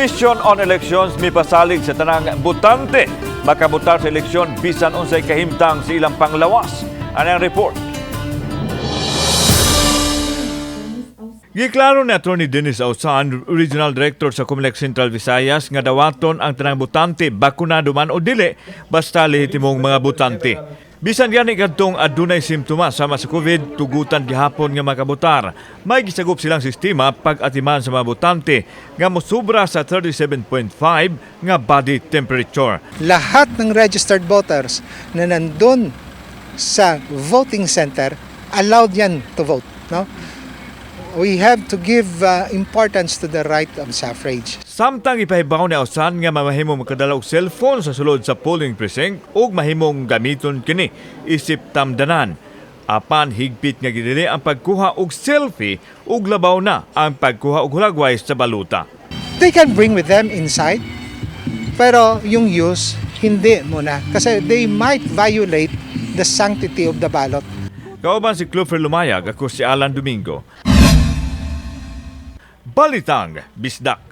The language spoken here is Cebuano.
Commission on Elections mipasalig sa tanang botante makabotar sa eleksyon bisan unsay kahimtang sa ilang panglawas. Ano ang report? Giklaro ni Attorney Dennis Ausan, Regional Director sa Comelec Central Visayas, nga dawaton ang tanang botante, bakunado man o dili, basta lehitimong mga botante. Bisan gani kadtong adunay simptomas sama sa COVID, tugutan gihapon nga makabotar. May gisagop silang sistema pag-atiman sa mga botante nga mosubra sa 37.5 nga body temperature. Lahat ng registered voters na nandun sa voting center, allowed yan to vote. No? We have to give importance to the right of suffrage. Samtang ipahibaw ni Ausan nga mamahimo makadala og cellphone sa sulod sa polling precinct ug mahimong gamiton kini isip tamdanan. Apan higpit nga gidili ang pagkuha og selfie ug labaw na ang pagkuha og hulagway sa baluta. They can bring with them inside, pero yung use, hindi muna. Kasi they might violate the sanctity of the ballot. Kauban si Clover Lumayag, ako si Alan Domingo. Balitang Bisdak.